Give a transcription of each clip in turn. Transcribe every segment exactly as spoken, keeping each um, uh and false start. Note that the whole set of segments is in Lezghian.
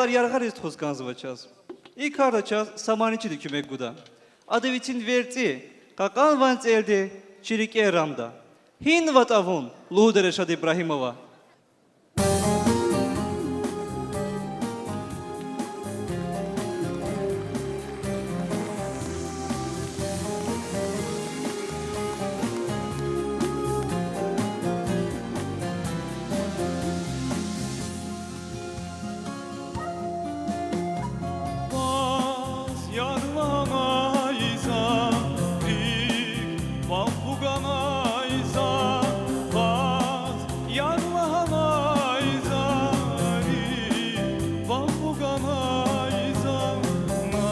Яргъариз тухуз кӀанзава чаз. И карда чаз са маничиди куьмек гуда. Ада вичин верцӀи, кьакьан ванцелди, чи рикӀер рамда. ГьинватӀа вун лугьуда Решат Ибрагьимова. Ваз ярлагьанай за, рикӀ ван хгьанай за, ваз ярлагьанай за, рикӀ ван хгьанай за, на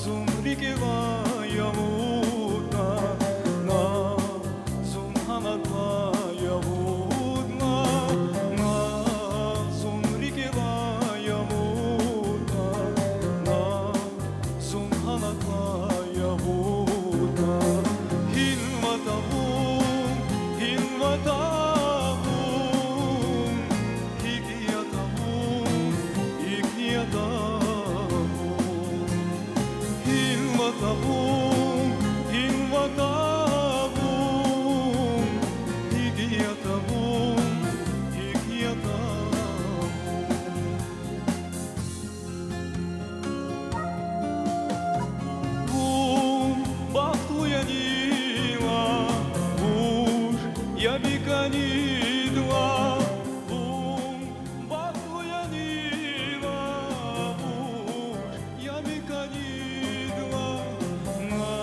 зун рикӀелай алудна, на зун гьанатлай алудна, на зун рикӀелай алудна, на зун гьанатлай алудна. ГьинватӀа вун, гьинватӀа вун, гьикӀ ятӀа вун, гьикӀ ятӀа вун. ГьинватӀа вун, гьинватӀа вун, гьикӀ ятӀа вун, гьикӀ ятӀа вун. Вун бахтлу янила, вуж я ви кӀанидла, вун бахтлу янила, вуж я ви кӀанидла, на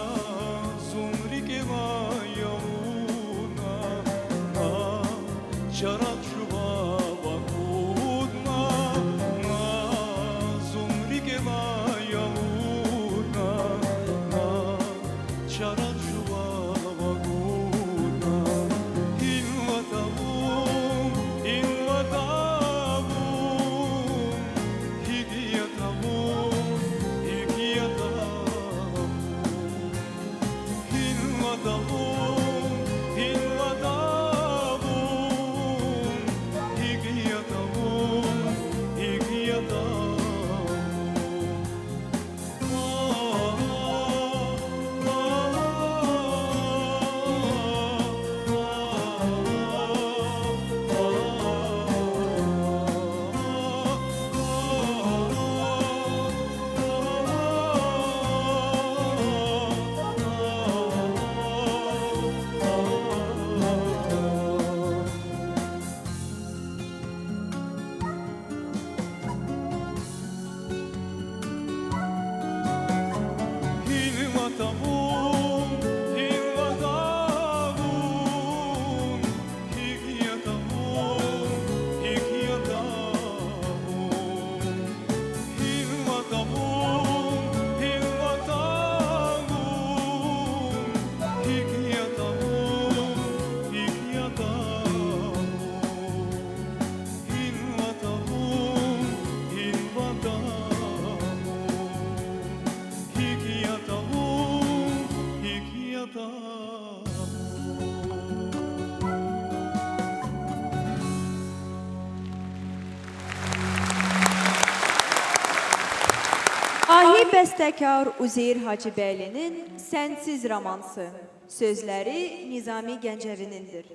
зун рикӀелай алудна, на чарахъ жував акъудна, на зун рикӀелай алудна, на чарахъ жував акъудна. ГьинватӀа вун, гьинватӀа вун, гьикӀ ятӀа вун, гьикӀ ятӀа вун. ГьинватӀа вун, гьинватӀа вун, гьикӀ ятӀа вун, гьикӀ ятӀа вун. ГьинватӀа вун, гьинватӀа вун, гьикӀ ятӀа вун, гьикӀ ятӀа вун. ГьинватӀа вун, гьинватӀа вун, гьикӀ ятӀа вун, гьикӀ ятӀа вун. ГьинватӀа вун, гьинватӀа вун, гьикӀ ятӀа вун, гьикӀ ятӀа вун. Гьи бестекар Узейр Гьажибейлинин Сенсиз романсы. Сёзлери Низами Генжевининдир.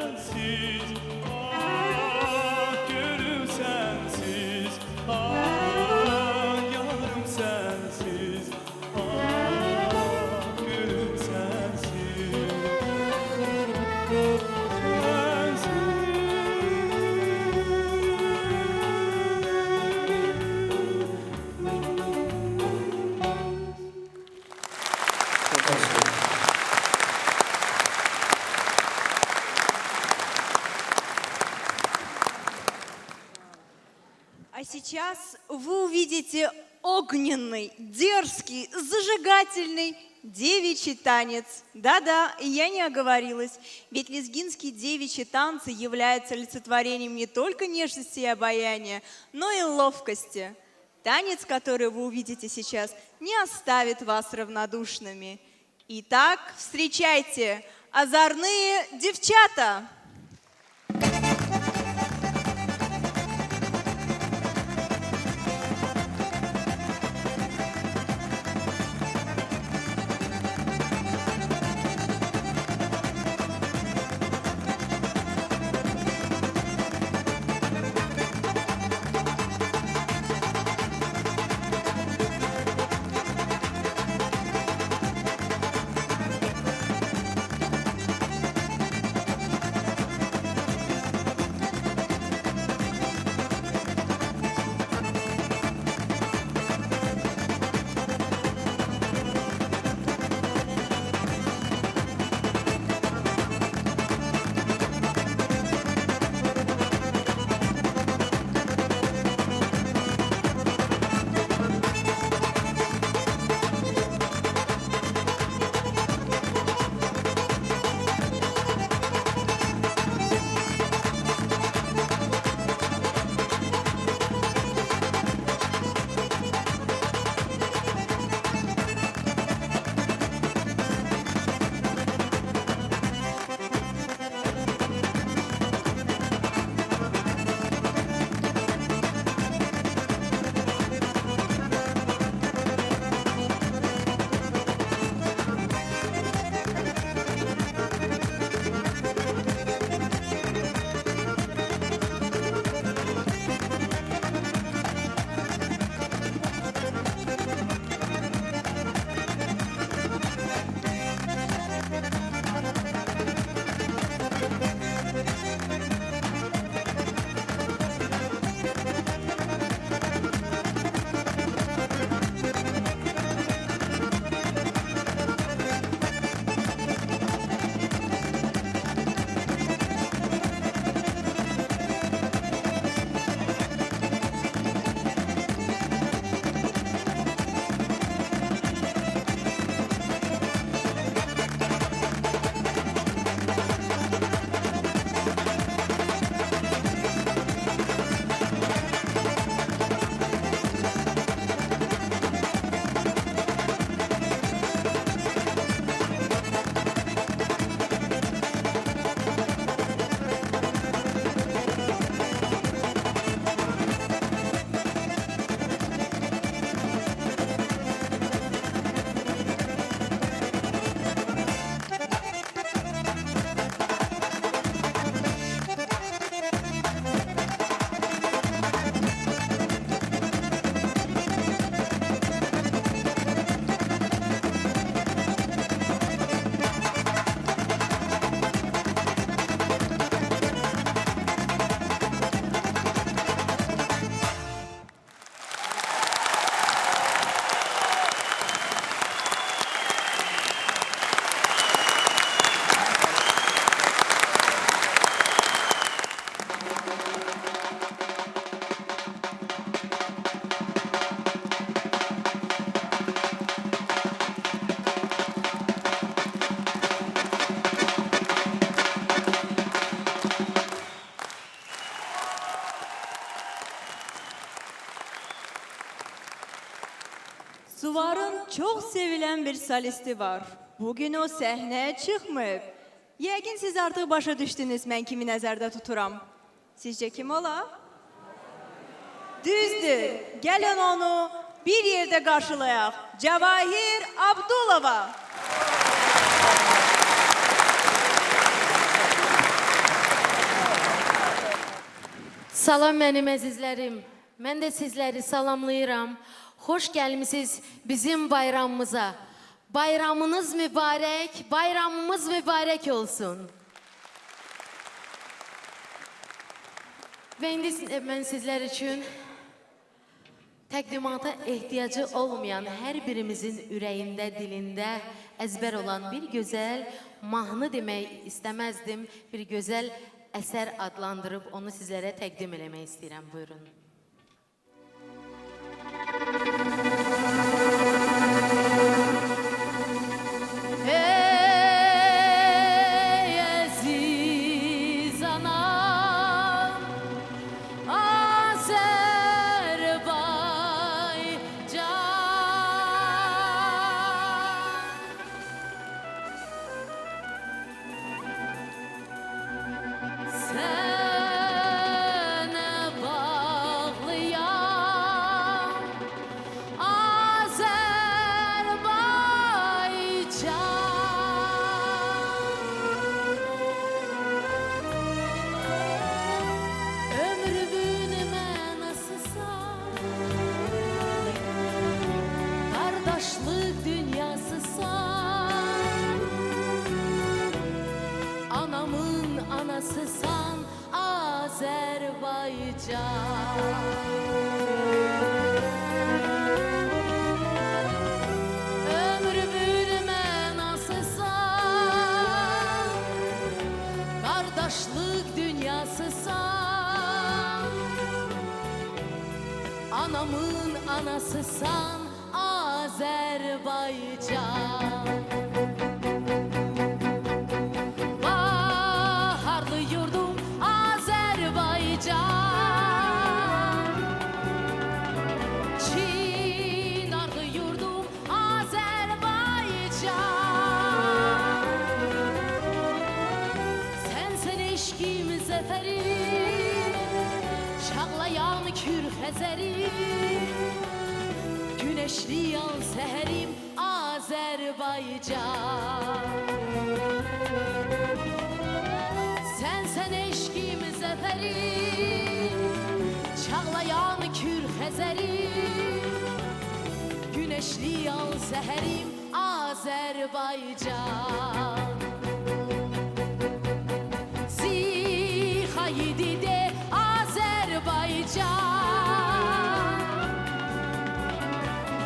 Sensiz, ah, gönlüm sensiz, ah, yarım sensiz, ah, gönlüm sensiz, sensiz. А сейчас вы увидите огненный, дерзкий, зажигательный девичий танец. Да-да, я не оговорилась, ведь лезгинские девичьи танцы являются олицетворением не только нежности и обаяния, но и ловкости. Танец, который вы увидите сейчас, не оставит вас равнодушными. Итак, встречайте, озорные девчата! Suvarın çok sevilen bir solisti var. Bugün o sahneye çıkmayıp. Yəqin siz artıq başa düşdünüz, mən kimi nəzərdə tuturam. Sizcə kim ola? Düzdür. Gəlin onu bir yerdə qarşılayaq. Cəvahir Abdulova. Salam, benim azizlerim. Men de sizleri salamlayıram. Hoş gelmişsiniz bizim bayramımıza. Bayramınız mübarek, bayramımız mübarek olsun. Ve indi s-, e, men sizler için takdimata ihtiyacı olmayan, her birimizin ürəyində, dilində əzbər olan bir gözəl mahnı demək istəməzdim, bir gözəl əsər adlandırıb onu sizlərə təqdim eləmək istəyirəm. Buyurun. Ey əziz anam, Azərbaycan. Sənə bağlıyam, Azərbaycan. Ömrümün mənasısan, qardaşlıq dünyasısan, anamın anasısan, Azərbaycan. Ömrümün mənasısan, qardaşlıq dünyasısan, anamın anasısan, Azərbaycan. Baharlı yurdum Azərbaycan, çinarlı yurdum Azərbaycan. Sənsən eşqim, zəfərim, çağlayan Kür Xəzərim, günəşli yaz səhərim, Azərbaycan. Sənsən eşqim, zəfərim, çağlayan Kür Xəzərim, günəşli yaz səhərim, Azərbaycan. Zi xayi dide Azərbaycan,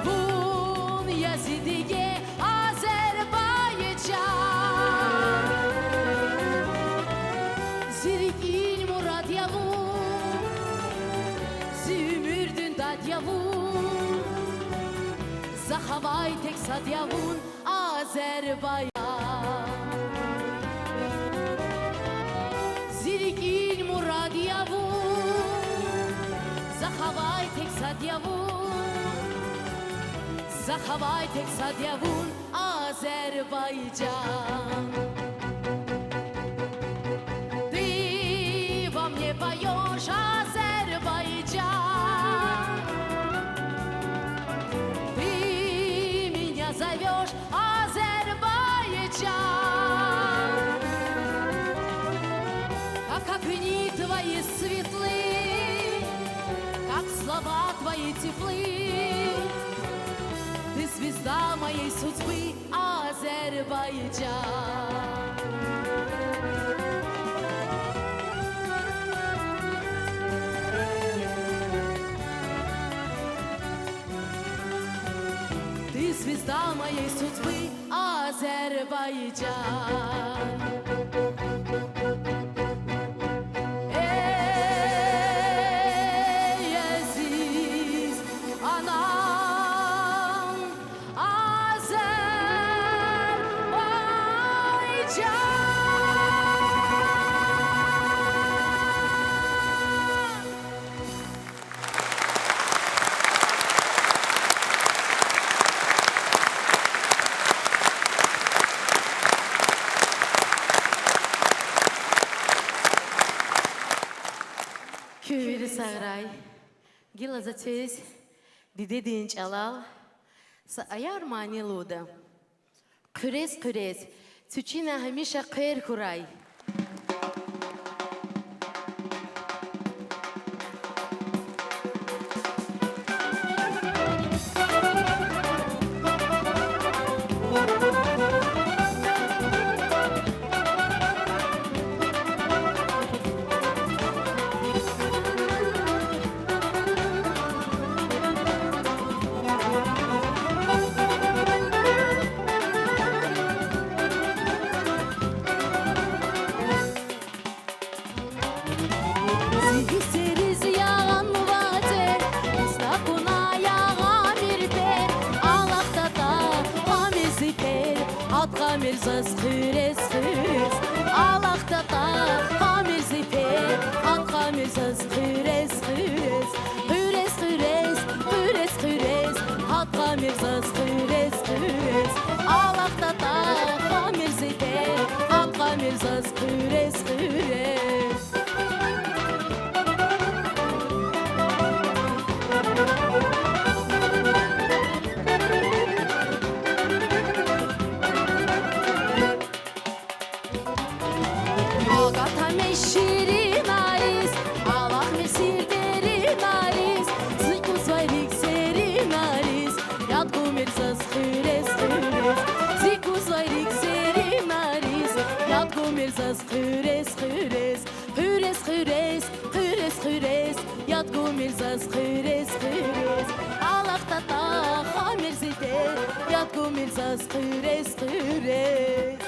vun ya zi dide Azərbaycan. Zi rik'in murad ya vun, zi uьmürdin dad ya vun, zax avay tek sad ya vun, Azərbaycan. Zi rik'in murad ya vun, zax avay tek sad ya vun, zax avay tek sad ya vun, Azərbaycan. Ты во мне поёшь, Азербайджан. Ты меня зовёшь, Азербайджан. Как огни твои светлы, как слова твои теплы. Ты звезда моей судьбы, Азербайджан. Ты звезда моей судьбы, Азербайджан. Эй, азиз анам, Азербайджан. Куьн вири сагърай. Гила за тез дидедин чӀалал са аяр мани лугьуда. Хъуьрез-хъуьрез, цуьчина гьамиша хъвер хьурай. заз хуьрез-хуьрез. Алахъ датӀа, гъамир зи пе, гьат гъамир заз хуьрез-хуьрез. Хуьрез-хуьрез, хуьрез-хуьрез, гьат гъамир заз хуьрез-хуьрез. Алахъ датӀа, гъамир зи пе, гьат гъамир заз хуьрез-хуьрез. Акатамир ширинариз, алахъмир сир деринариз, зи кӀузвай рикӀ серинариз, яд гумир заз хуьрез-хуьрез. Зи кӀузвай рикӀ серинариз, яд гумир заз хуьрез-хуьрез. Хуьрез-хуьрез, хуьрез-хуьрез, яд гумир заз хуьрез-хуьрез. Алахъ датӀа, гъамир зи пе, яд гумир заз хуьрез-хуьрез.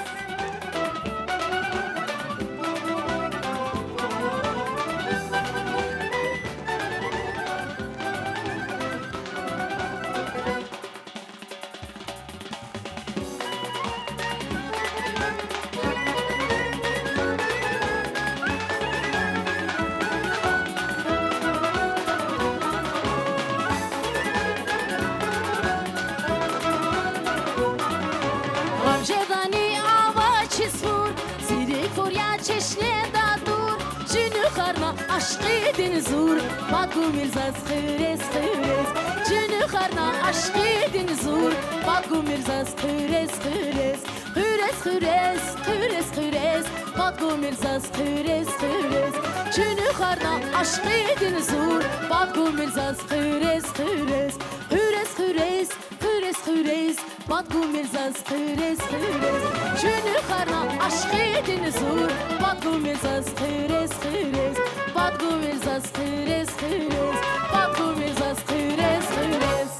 Гъам жедани авачиз фур, зи рикӀ фур я чешнеда дур, чуьнуьхарна ашкъидин зур, пад гумир заз хуьрез-хуьрез. Чуьнуьхарна ашкъидин зур, пад гумир заз хуьрез-хуьрез. Хуьрез-хуьрез, хуьрез-хуьрез, пад гумир заз хуьрез-хуьрез. Чуьнуьхарна ашкъидин зур, пад гумир заз хуьрез-хуьрез. Хуьрез-хуьрез, хуьрез-хуьрез, пад гумир заз хуьрез-хуьрез. Чуьнуьхарна ашкъидин зур, пад гумир заз хуьрез-хуьрез. Пад гумир заз хуьрез-хуьрез, пад гумир заз хуьрез-хуьрез.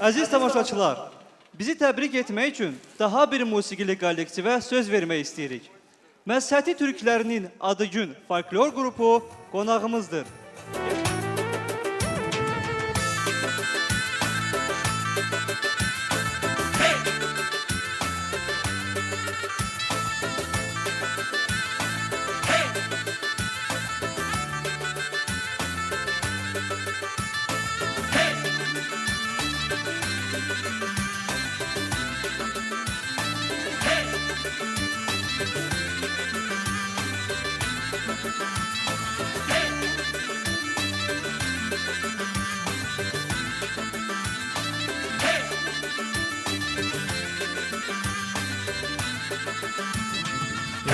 Aziz tamaşaçılar, bizi təbrik etmək üçün daha bir musiqili kollektivə söz vermək istəyirik. Məsləhəti türklərinin Adıgün folklor qrupu qonağımızdır.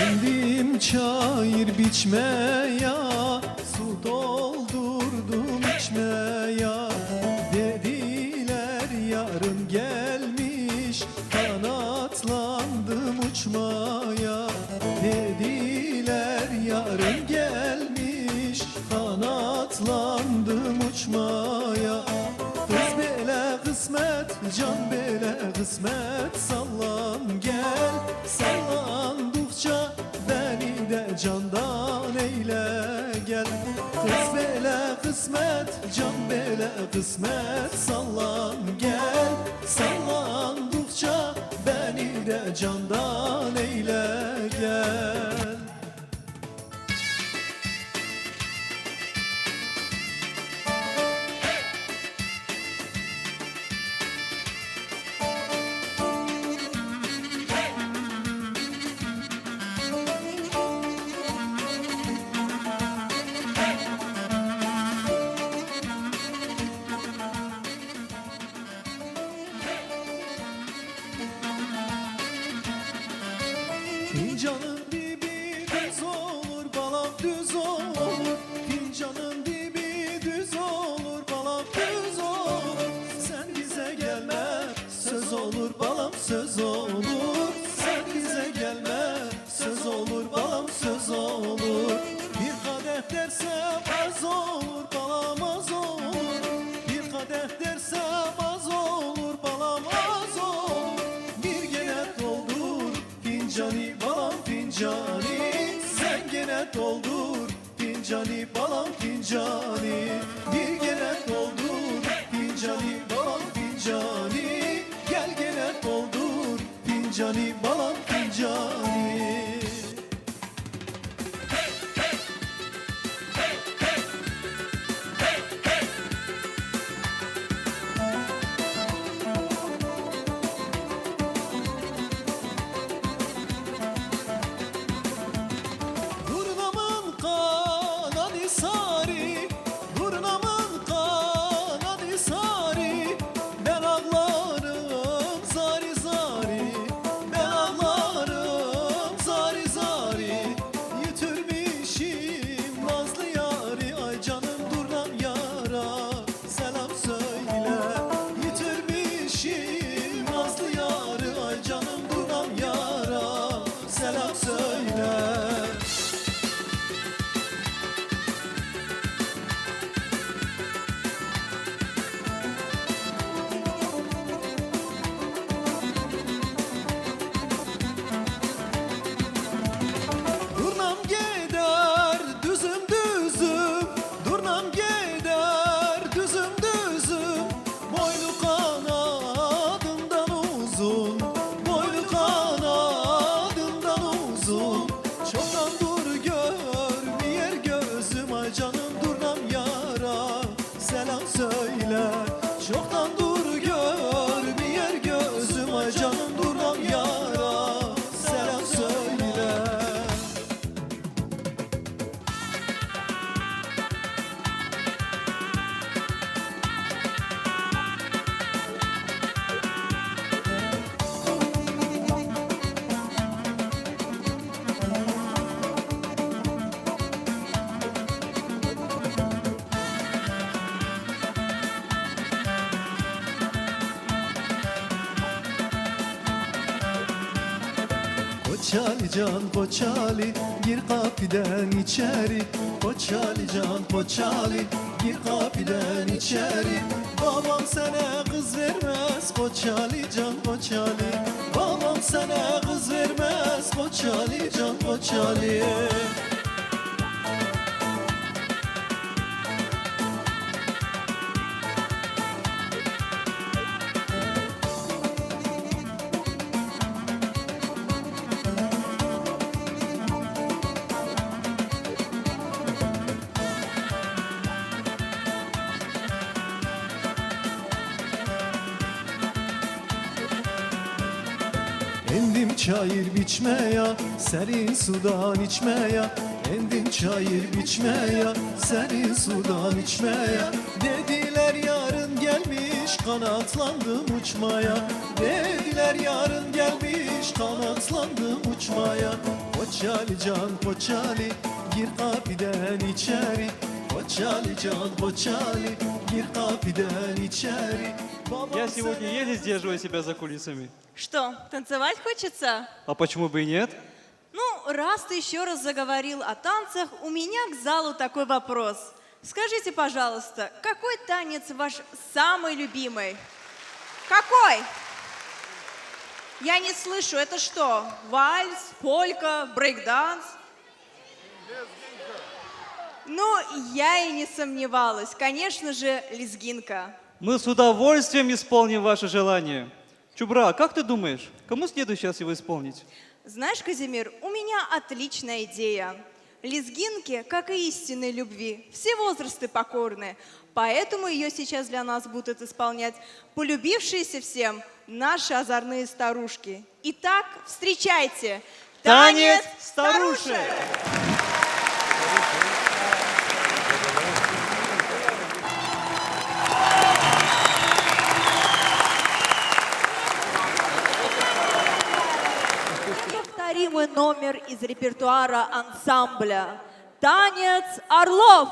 Endim çayır biçməyə, su doldurdum içməyə. Dedilər yarım gəlmiş, qanatlandım uçmaya. Dedilər yarım gəlmiş, qanatlandım uçmaya. Qız belə qismət, can belə qismət, sallan gəl. Sallandıqca bəni də candan eylə gəl. Qız belə qismət, can belə qismət, sallan gəl. Sallandıqca bəni də candan eylə gəl. Fincanın dibi düz olur, balam, düz olur. Fincanın dibi düz olur, balam, düz olur. Sən bizə gəlmə, söz olur, balam, söz olur. Sən bizə gəlmə, söz olur, balam, söz olur. Bir qədəh dərsəm az olur, balam, az olur. Bir qədəh dərsəm az olur, balam, az olur. Bir yenə doldur fincani, balam, fincani. Финжани, бир геле долдур финжани, балам, финжани, гел геле долдур финжани, балам, финжани. Дурнаман къанади сари, дурнаман къанади сари, мен агъларым зари-зари, мен агъларым зари-зари. Йитирмишим назлы яри, ай жаным, дурнам яра селам сёйле. Йитирмишим назлы яри, ай жаным, дурнам яра селам сёйле. Дурнам гедер дуьзюм-дуьзюм, дурнам гедер дуьзюм-дуьзюм, бойну къанадындан узун, бойну къанадындан узун. Чохдандур гёрмеер гёзюм, ай жаным, дурнам яра селам сёйле. Чохдандур гёрмеер гёзюм, ай жаным, дурнам яра селам сёйле. Къочалижан, Къочали, гир къапиден ичери. Къочалижан, Къочали, гир къапиден ичери. Бабам сене къыз вермез, Къочалижан, Къочали. Бабам сене къыз вермез, Къочалижан, Къочали. Эндим чайир бичме я, серин судан ичме я, эндим чайир бичме я, серин судан ичме я. Dediler yarın gelmiş, kanatlandım uçmaya. Dediler yarın gelmiş, kanatlandım uçmaya. Koçalican, Koçali, gir kapiden içeri. Koçalican, Koçali, gir kapiden içeri. Я сегодня еле сдерживаю себя за кулисами. Что, танцевать хочется? А почему бы и нет? Ну, раз ты ещё раз заговорил о танцах, у меня к залу такой вопрос. Скажите, пожалуйста, какой танец ваш самый любимый? Какой? Я не слышу. Это что, вальс, полька, брейк-данс? Ну, я и не сомневалась. Конечно же, лезгинка. Мы с удовольствием исполним ваше желание. Чубра, как ты думаешь, кому следует сейчас его исполнить? Знаешь, Казимир, у меня отличная идея. Лезгинке, как и истинной любви, все возрасты покорны. Поэтому её сейчас для нас будут исполнять полюбившиеся всем наши озорные старушки. Итак, встречайте, танец старушек! Неповторимый номер из репертуара ансамбля. Танец орлов.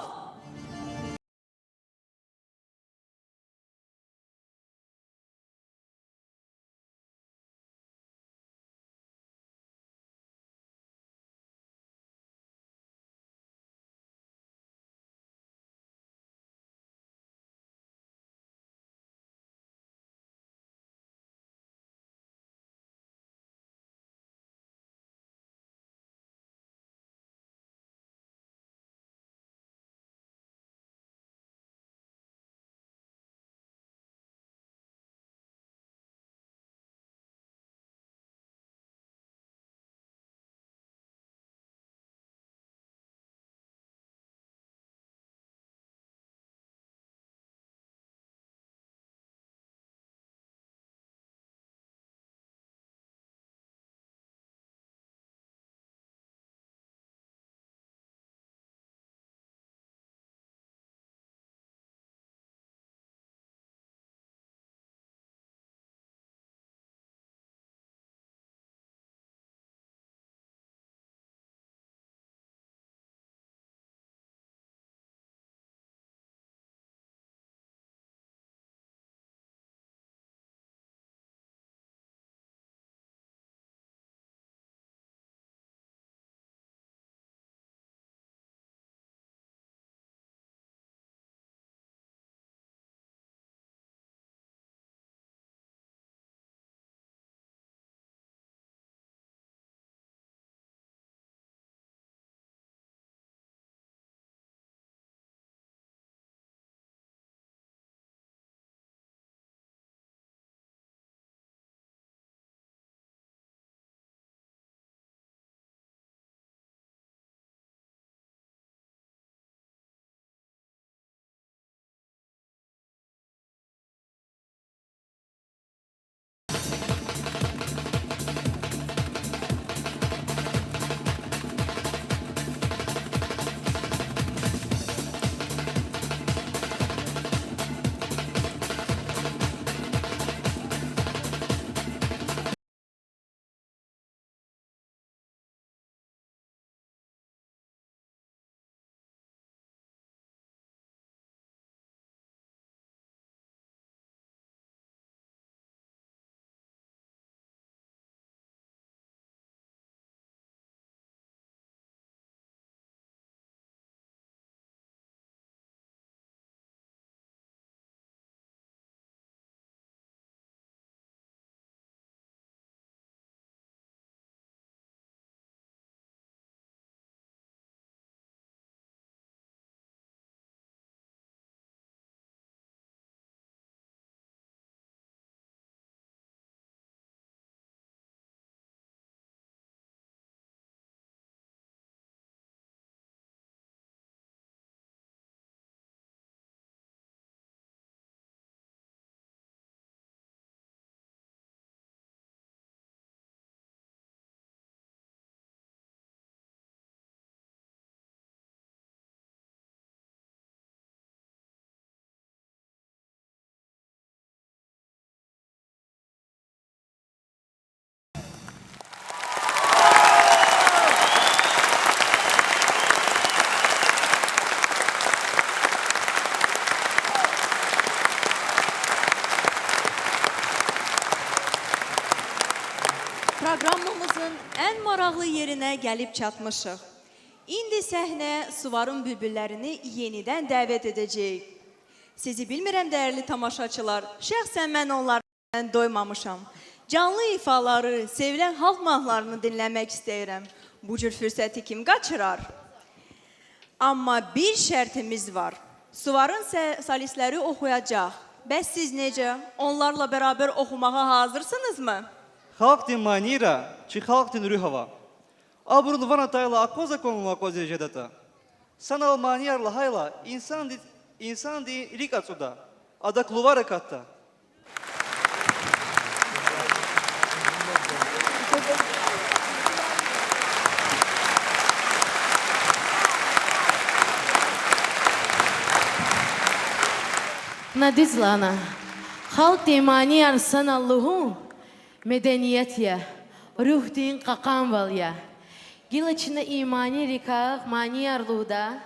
Эн марагълы еринэ гелип чатмышыкъ. Инди сегьне Суворун бюлбюллерини ениден давет эдежек. Сизи билмирем, дегерли тамашачылар, шехсен мен онлар доймамышам. Canlı ifalari, sevilen halk mahnılarını dinlemek isterim. Bu cür fürseti kim kaçırar? Ama bir şartımız var. Suvarın se-, solistleri okuyacak. Bes siz nece? Onlarla beraber okumaya hazırsınız mı? Халкьдин манийра чи халкьдин руьгь ава. Абуру луван атайла акъваз-акван акъвазиз жедатӀа. Санал манияр лагьайла, инсанди-, инсандин рикӀ ацӀуда, адак лувар акатда. На дуьз лагьана, халкьдин манияр санал лугьун меденият я, руьгьдин кьакьанвал я. Гила чна и манийрикай манияр лугьуда.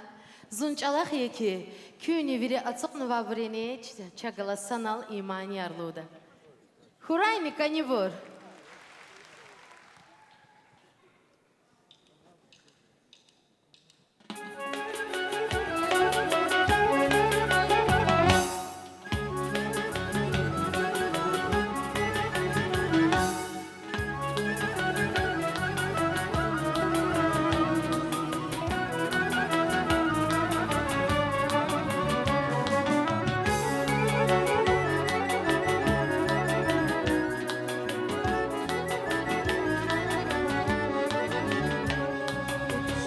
Зун чӀалахъ я хьи, куьнни вири ацукьнавайбурини ч-, чна галаз санал и манияр лугьуда. Хьурайни кӀанибур.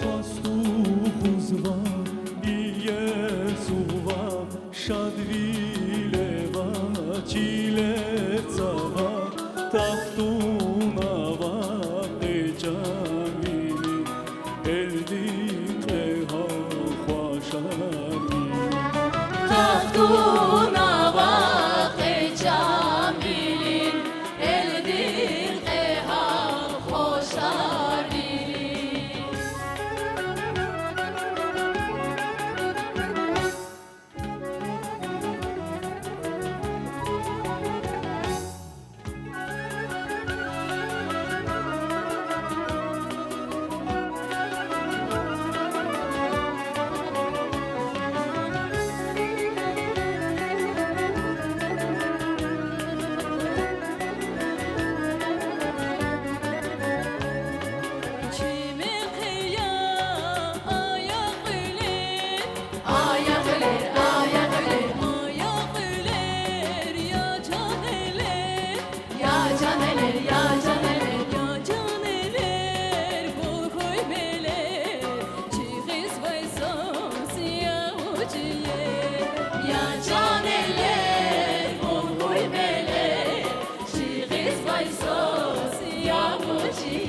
Хва стухузва, биесува, шадвиле ва чиле цава, тахтуна ва къе Шамили, элдин кьегьал Хва Шамили. Тахтуна ва къе Шамили, элдин кьегьал Хва Шамили. Чими хъия, ая кьуьлер, ая кьуьлер, ая кьуьлер, ая кьуьлер, я чан элер, я чан элер, я чан элер, я чан элер, бу хьуй белер, чи гъизвай свас я вучиз? Я чан элер, бу хьуй белер, чи гъизвай свас я вучиз?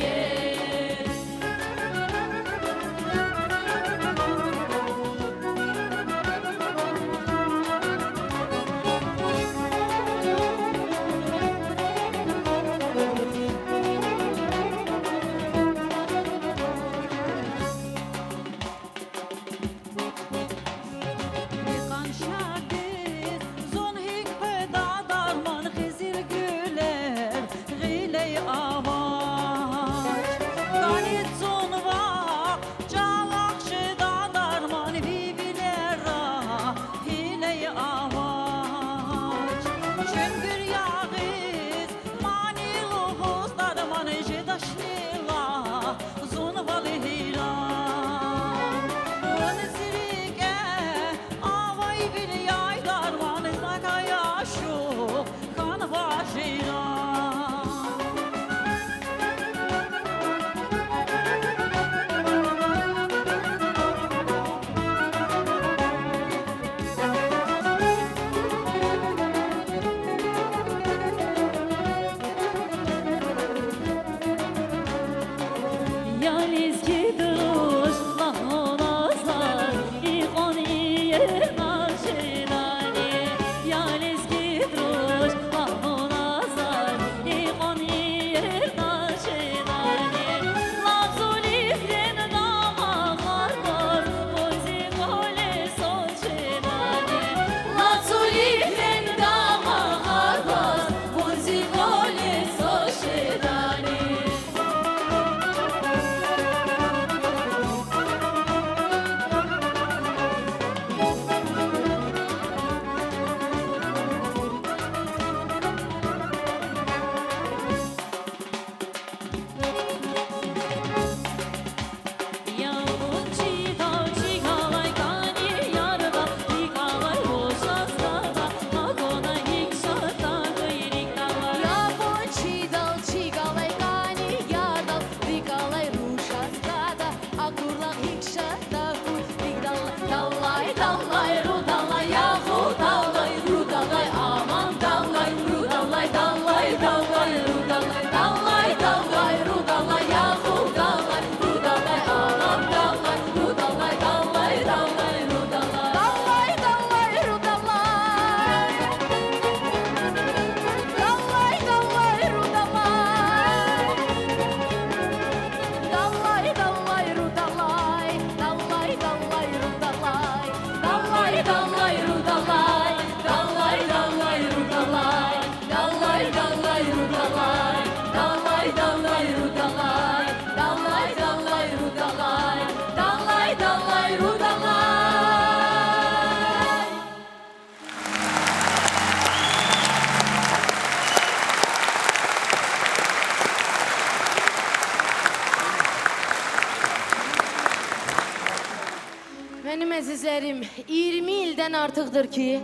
Kerim, iyirmi ilden artıqdır ki,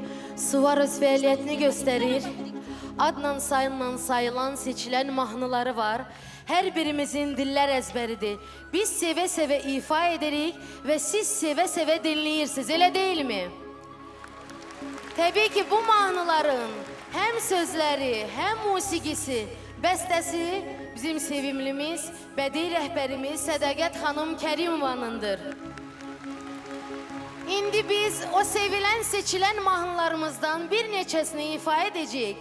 Suvarus faaliyetini gösterir. Adnan Sayın'la sayılan, seçilen mahnıları var. Her birimizin diller ezberidir. Biz seve seve ifa ederik ve siz seve seve dinleyirsiz, öyle değil mi? Tabii ki bu mahnıların hem sözleri, hem musigisi, bestesi bizim sevimlimiz, bediy rehberimiz Sedaget hanım Kerimovanındır. İndi biz o sevilen, seçilen mahnılarımızdan bir neçesini ifa edecek.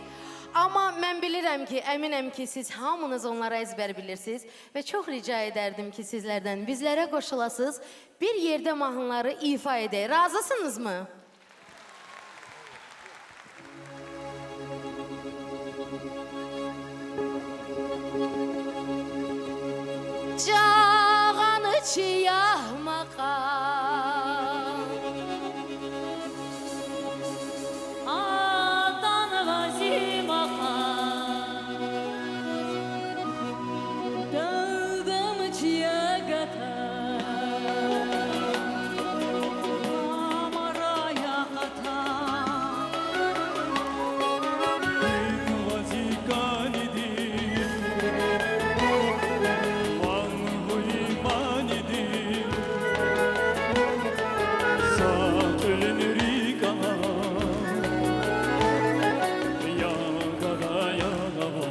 Ama men bilirem ki, eminem ki, siz hamınız onları ezber bilirsiz. Ve çok rica ederdim ki, sizlerden bizlere koşulasız, bir yerde mahnıları ifa edey. Razısınız mı? Жагъана чи ягь макьам, атанва зи макьам, дагъдам чи ягата, амара ягъата. Гьинва зи кӀаниди, ван гуй маниди, са кьуьлуьн рикӀ ана, ягъада ягъава.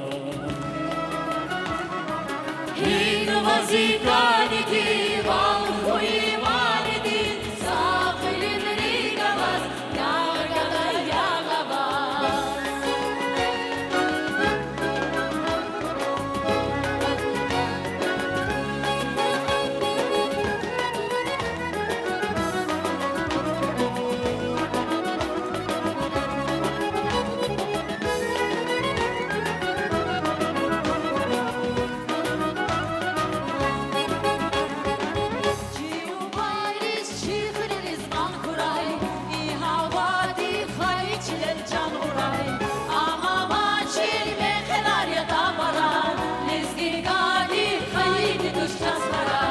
Гьинва зи кӀаниди, ван гуй маниди, са кьуьлуьн рикӀ аваз, ягъада ягъава. Чи убайриз, чи хуьрериз къан хьурай, и гьавадик хайи чилел чан гъурай. Амма чил мехъерар я табарар, лезги гьадик хайиди туш чаз пара.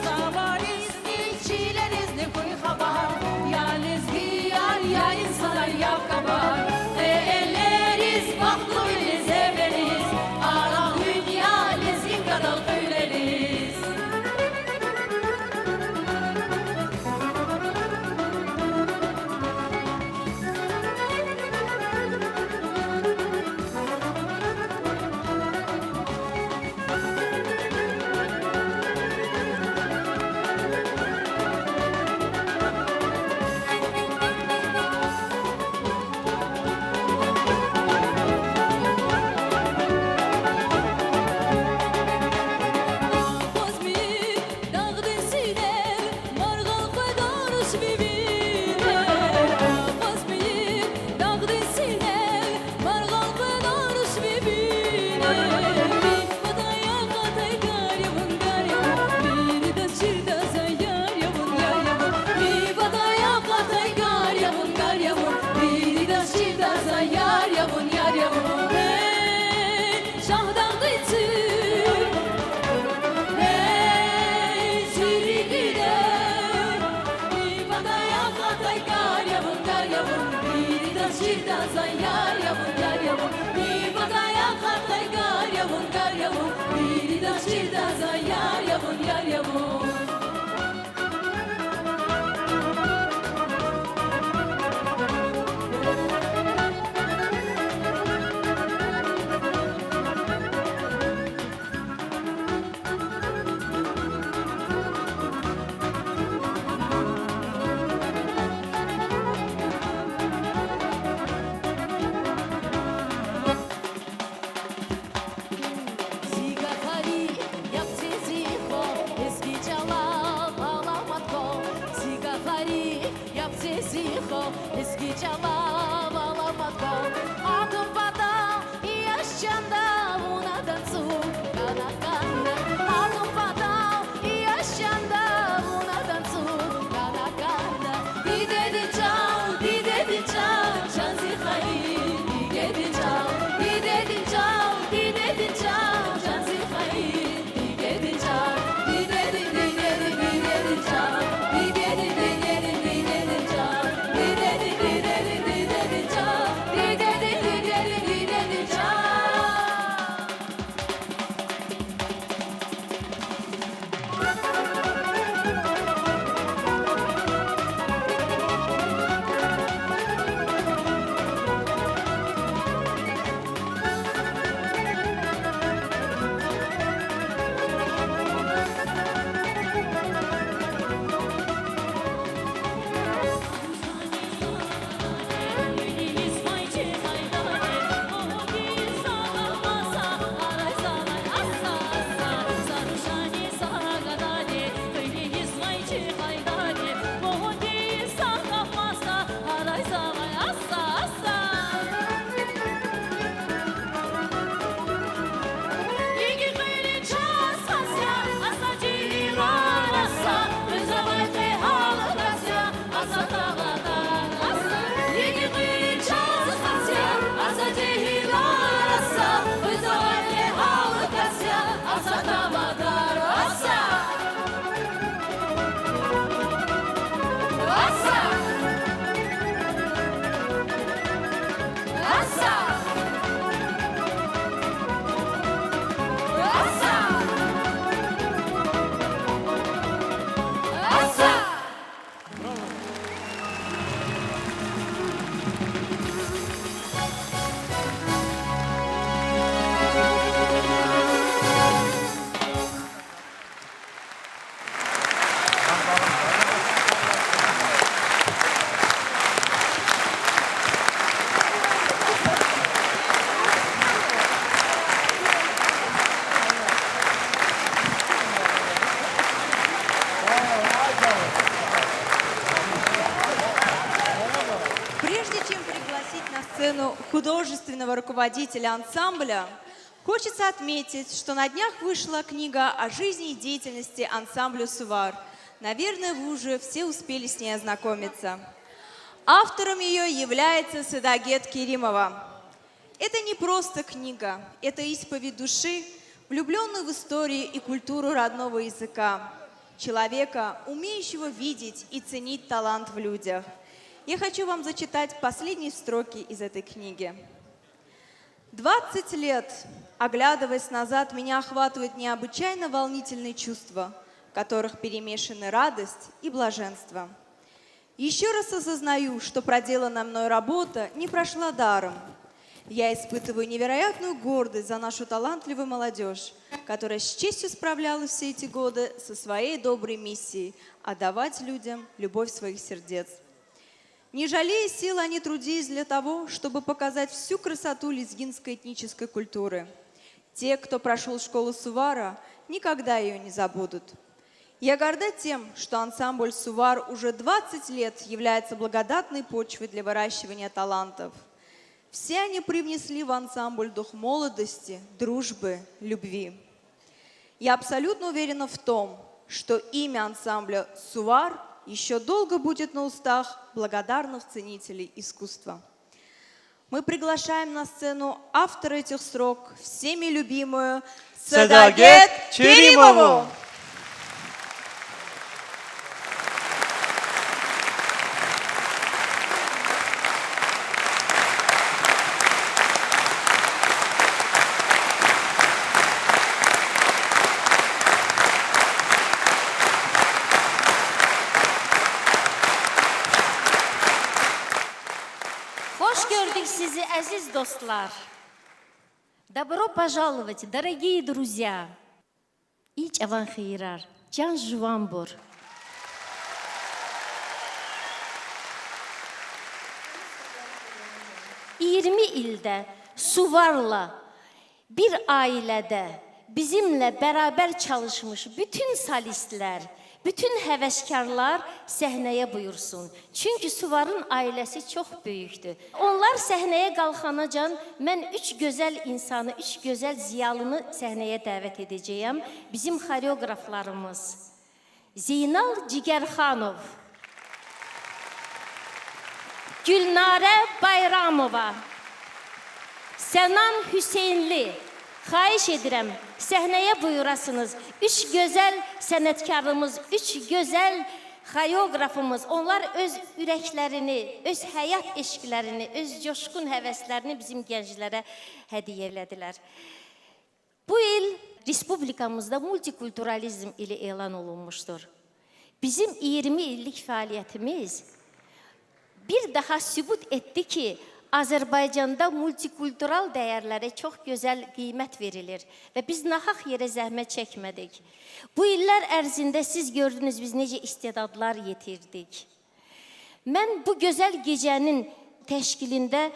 Цаваризни, чилеризни хьуй хабар, я лезгияр, я инсанар, я кабар. Къе эллериз, бахтлувилиз эвелиз, аран дуьнья лезгинкадал кьуьлериз. Акъвазмир дагъдин синел, маргъал къведач ви винел. Акъвазмир дагъдин синел, маргъал къведач ви винел. Ми патай акъатай гар я вун, гар я вун, виридаз чирдаз аяр я вун, яр я вун. Ми патай акъатай гар я вун, гар я вун, виридаз чирдаз аяр я вун, яр я вун. Эй, Шагьдагъдин цуьк, эй, зи рикӀ вилер, ми патай акъатай гар я вун, гар я вун, виридаз чирдаз аяр я вун, яр я вун. Ми патай акъатай гар я вун, гар я вун, виридаз чирдаз аяр я вун, яр я вун. Зи гатари, яб це зи хва, лезги чӀал Чем пригласить на сцену художественного руководителя ансамбля, хочется отметить, что на днях вышла книга о жизни и деятельности ансамбля «Сувар». Наверное, вы уже все успели с ней ознакомиться. Автором её является Садагет Керимова. Это не просто книга, это исповедь души, влюблённой в историю и культуру родного языка, человека, умеющего видеть и ценить талант в людях. Я хочу вам зачитать последние строки из этой книги. Двадцать лет, оглядываясь назад, меня охватывают необычайно волнительные чувства, в которых перемешаны радость и блаженство. Ещё раз осознаю, что проделанная мной работа не прошла даром. Я испытываю невероятную гордость за нашу талантливую молодёжь, которая с честью справлялась все эти годы со своей доброй миссией отдавать людям любовь своих сердец. Не жалея сил, они трудились для того, чтобы показать всю красоту лезгинской этнической культуры. Те, кто прошёл школу Сувара, никогда её не забудут. Я горда тем, что ансамбль «Сувар» уже двадцать лет является благодатной почвой для выращивания талантов. Все они привнесли в ансамбль дух молодости, дружбы, любви. Я абсолютно уверена в том, что имя ансамбля «Сувар» ещё долго будет на устах благодарных ценителей искусства. Мы приглашаем на сцену автора этих строк, всеми любимую Садагет Керимову. Hoş gördük sizi, aziz dostlar. Добро пожаловать, дорогие друзья. И чӀаван хийирар, чан жуванбур. Yirmi ilde Suvarla bir ailede bizimle beraber çalışmış bütün solistler, bütün heveskarlar sahneye buyursun. Çünkü Suvar'ın ailesi çok büyüktü. Onlar sahneye kalkanacan ben üç güzel insanı, üç güzel ziyalını sahneye davet edeceğim. Bizim horeograflarımız Zeynal Cigerhanov, Gülnare Bayramova, Senan Hüseyinli, xahiş edirem, sahneye buyurasınız. Üç güzel sanatkarımız, üç güzel horeografımız, onlar öz üreklerini, öz hayat eşklerini, öz coşkun heveslerini bizim genclere hediye elediler. Bu il respublikamızda multikulturalizm ili elan olunmuştur. Bizim iyirmi illik faaliyetimiz bir daha sübut etti ki, Azerbaycanda multikultural değerlere çok güzel kıymet verilir ve biz nahaq yere zahmet çekmedik. Bu iller ərzində siz gördünüz, biz necə istedadlar yetirdik. Mən bu gözəl gecənin təşkilində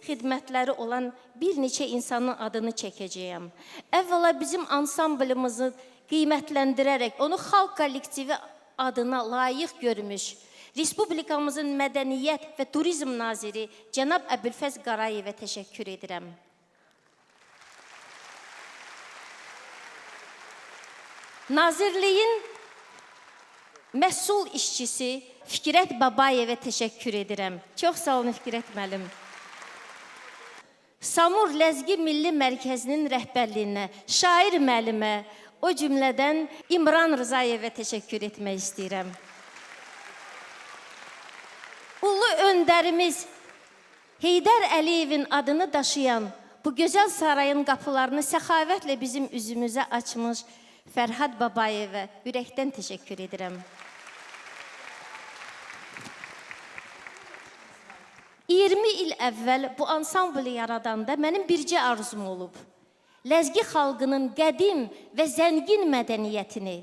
xidmətləri olan bir neçə insanın adını çəkəcəyəm. Əvvəla bizim ansamblimizi qiymətləndirərək, onu xalq kollektivi adına layiq görmüş respublikamızın mədəniyyət və turizm naziri cənab Əbülfəz Qarayevə təşəkkür edirəm. Nazirliyin məsul işçisi Fikrət Babayevə təşəkkür edirəm. Çox sağ olun, Fikrət müəllim. Samur Ləzgi Milli Mərkəzinin rəhbərliyinə, şair müəllimə, o cümlədən İmran Rızayevə təşəkkür etmək istəyirəm. Ulu öndərimiz Heydər Əliyevin adını daşıyan bu gözəl sarayın qapılarını səxavətlə bizim üzümüzə açmış Fərhad Babayevə ürəkdən təşəkkür edirəm. İyirmi il əvvəl bu ansambli yaradanda mənim bircə arzum olub. Ləzgi xalqının qədim və zəngin mədəniyyətini,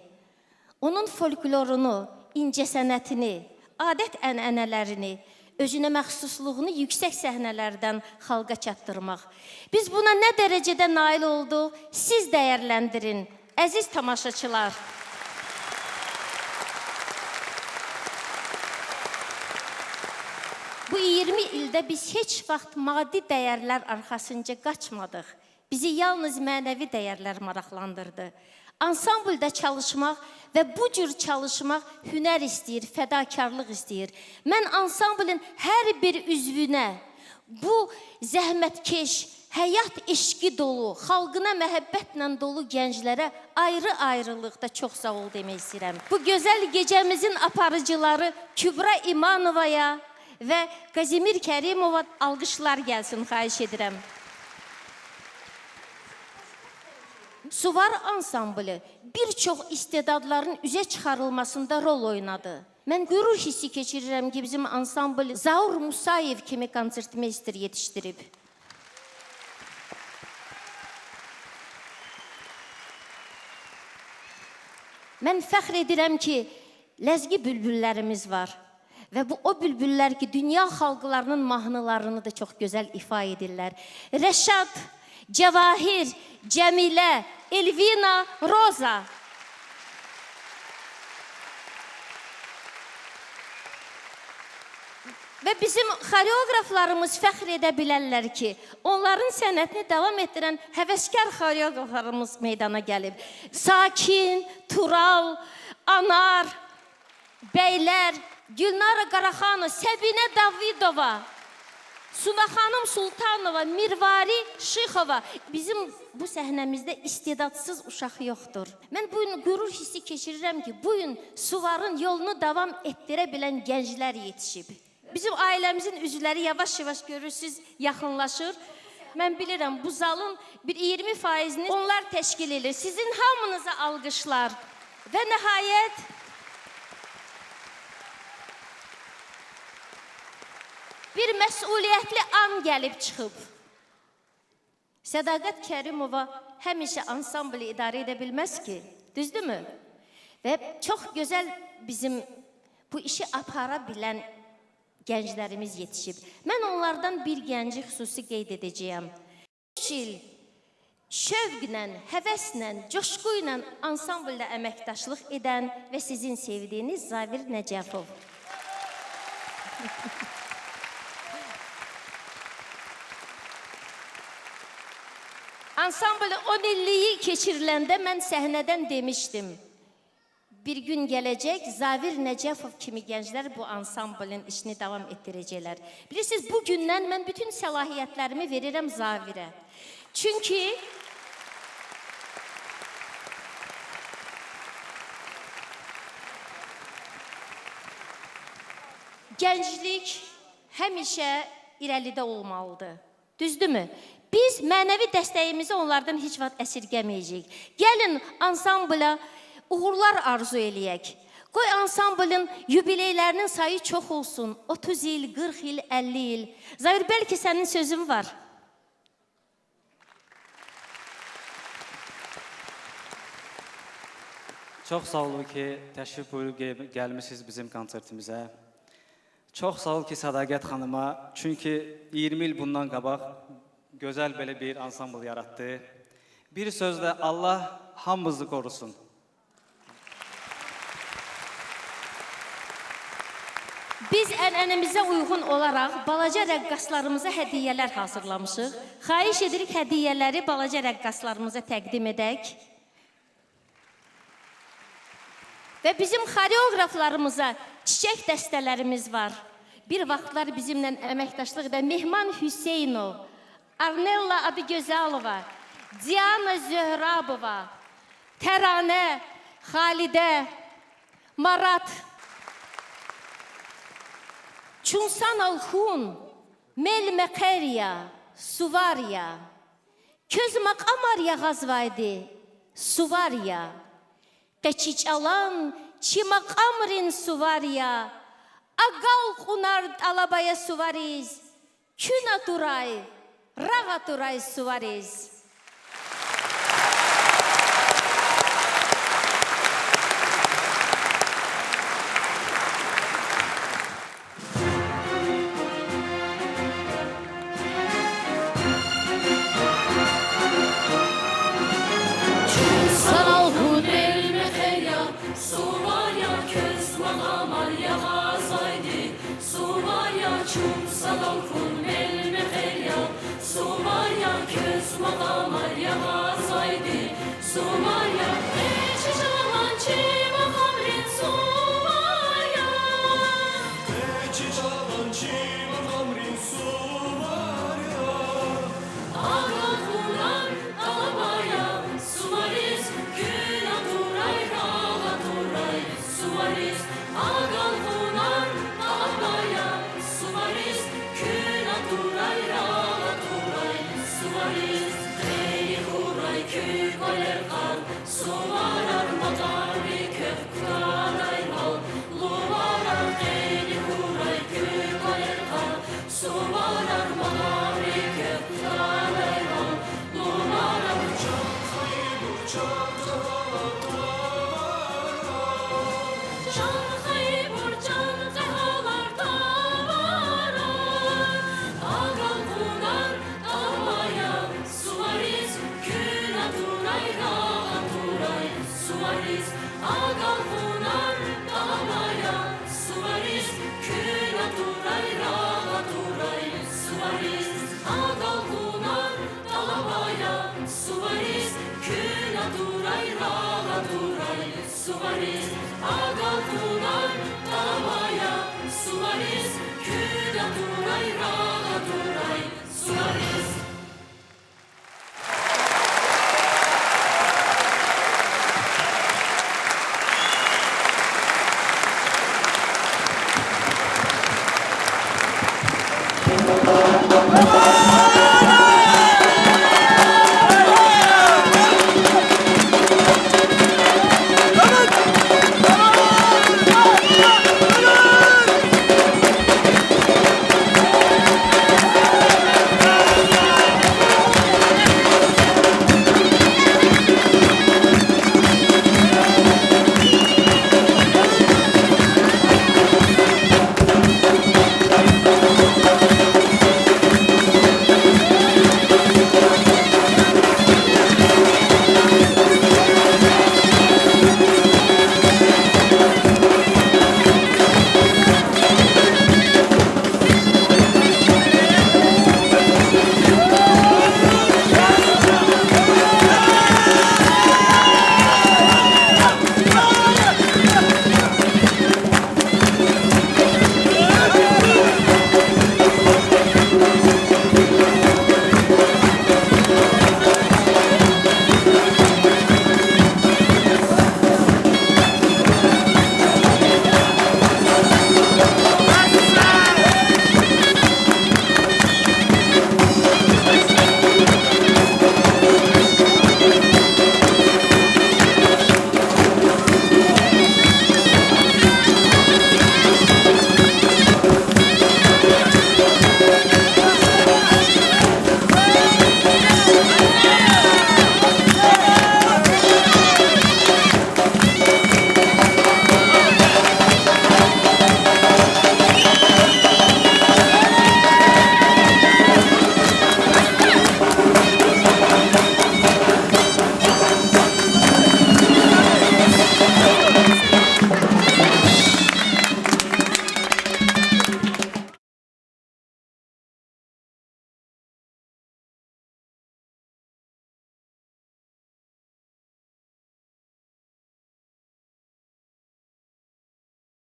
onun folklorunu, incəsənətini, adət-ənənələrini, özünəməxsusluğunu yüksək səhnələrdən xalqa çatdırmaq. Biz buna nə dərəcədə nail olduq, siz dəyərləndirin, əziz tamaşaçılar. Bu iyirmi ildə Ve biz hiç vaxt maddi dəyərlər arxasınca qaçmadıq. Bizi yalnız mənəvi dəyərlər maraqlandırdı. Ansambldə çalışmaq və bu cür çalışmaq hünər istəyir, fədakarlıq istəyir. Mən ansamblin hər bir üzvünə, bu zəhmətkeş, həyat eşqi dolu, xalqına məhəbbətlə dolu gənclərə ayrı-ayrılıqda çox sağ ol demək istəyirəm. Bu gözəl gecəmizin aparıcıları Kübra İmanovaya və Kazimir Kərimova alğışlar gəlsin, xahiş edirəm. Suvar ansambli bir çox istedadların üzə çıxarılmasında rol oynadı. Mən qürur hissi keçirirəm ki, bizim ansambl Zaur Musayev kimi konsertmeyster yetişdirib. Mən fəxr edirəm ki, ləzgi bülbüllərimiz var. Və bu o bülbüllər ki, dünya xalqlarının mahnılarını da çox gözəl ifa edirlər. Rəşad, Cəvahir, Cəmilə, Elvina, Roza. Və bizim xoreoqraflarımız fəxr edə bilərlər ki, onların sənətini davam etdirən həvəskar xoreoqraflarımız meydana gəlib. Sakin, Tural, Anar, bəylər, Gülnara Qaraxanova, Səbinə Davidova, Suna xanım Sultanova, Mirvari Şıxova. Bizim bu səhnəmizdə istedadsız uşaq yoxdur. Mən bu gün qürur hissi keçirirəm ki, bu gün Suvarın yolunu davam etdirə bilən gənclər yetişib. Bizim ailəmizin üzvləri yavaş-yavaş, görürsüz, yaxınlaşır. Mən bilirəm, bu zalın bir iyirmi faizini onlar təşkil edir. Sizin hamınıza alğışlar. Və nəhayət, bir məsuliyyətli an gəlib çıxıb. Sədaqət Kərimova həmişə ansambli idarə edə bilməz ki, düzdürmü? Və çox gözəl bizim bu işi apara bilən gənclərimiz yetişib. Mən onlardan bir gənci xüsusi qeyd edəcəyəm. Üç il şövqlə, həvəslə, coşqu ilə ansambldə əməkdaşlıq edən və sizin sevdiyiniz Zavir Nəcəfov. Ansamblin on illiyi keçiriləndə mən səhnədən demişdim, bir gün gələcək, Zavir Nəcəfov kimi gənclər bu ansamblin işini davam etdirəcəklər. Bilirsiniz, bu gündən mən bütün səlahiyyətlərimi verirəm Zavirə. Çünki gənclik həmişə irəlidə olmalıdır. Düzdürmü? Biz mənəvi dəstəyimizi onlardan heç vaxt əsirgəməyəcəyik. Gəlin, ansamblə uğurlar arzu eləyək. Qoy ansamblin yubileylərinin sayı çox olsun. Otuz il, qırx il, əlli il. Zavir, bəlkə sənin sözün var? Çox sağ olun ki, təşrif buyurub gəl-, gəlmisiniz bizim konsertimizə. Çox sağ ol ki, Sədaqət xanıma, çünki iyirmi il bundan qabaq gözəl belə bir ansambl yaratdı. Bir sözlə, Allah hamımızı qorusun. Biz ənənəmizə uyğun olaraq balaca rəqqaslarımıza hədiyyələr hazırlamışıq. Xahiş edirik, hədiyyələri balaca rəqqaslarımıza təqdim edək. Və bizim xoreoqraflarımıza çiçək dəstələrimiz var. Bir vaxtlar bizimlə əməkdaşlıq edən Mehman Hüseynov, Arnella Adıgözəlova, Diana Zöhrabova, Təranə, Xalidə, Marat, Çunsan Alxun, Mel Məqər ya, Suvar ya, Köz maqamar yağazvaydi, Suvar ya. Qeçi çalan çi maqamrin Suvar ya, Agal Qunar t̆alabaya Suvariz, Kün aturay, rağ aturay Suvariz. Сувар я чун садал хьун мел-мехъер я, сувар я квез макьамар ягъазвайди, сувар я, э, чи чӀалан, чи макьамрин сувар я. Э, чи чӀалан, чи макьамрин сувар я. Агалкьунар тӀалаб ая сувариз, куьн атурай, рагъ атурай сувариз. Агалкьунар тӀалаб ая сувариз, куьн атурай, рагъ атурай сувариз. Къени хьурай куь кӀвалер кьар, суварар макьамри квехъ кутадайвал, луварар къени хьурай куь кӀвалер кьар, суварар макьамри квехъ кутадайвал, луварар чан хайибур, чан кьегьалар таварар, чан хайибур, чан кьегьалар таварар. Агалкьунар тӀалаб ая сувариз, куьн атурай, рагъ атурай сувариз. Агалкьунар тӀалаб ая сувариз, куьн атурай, рагъ атурай сувариз. Агалкьунар тӀалаб ая сувариз, куьн атурай, рагъ атурай сувариз. Агалкьунар тӀалаб ая сувариз, куьн атурай,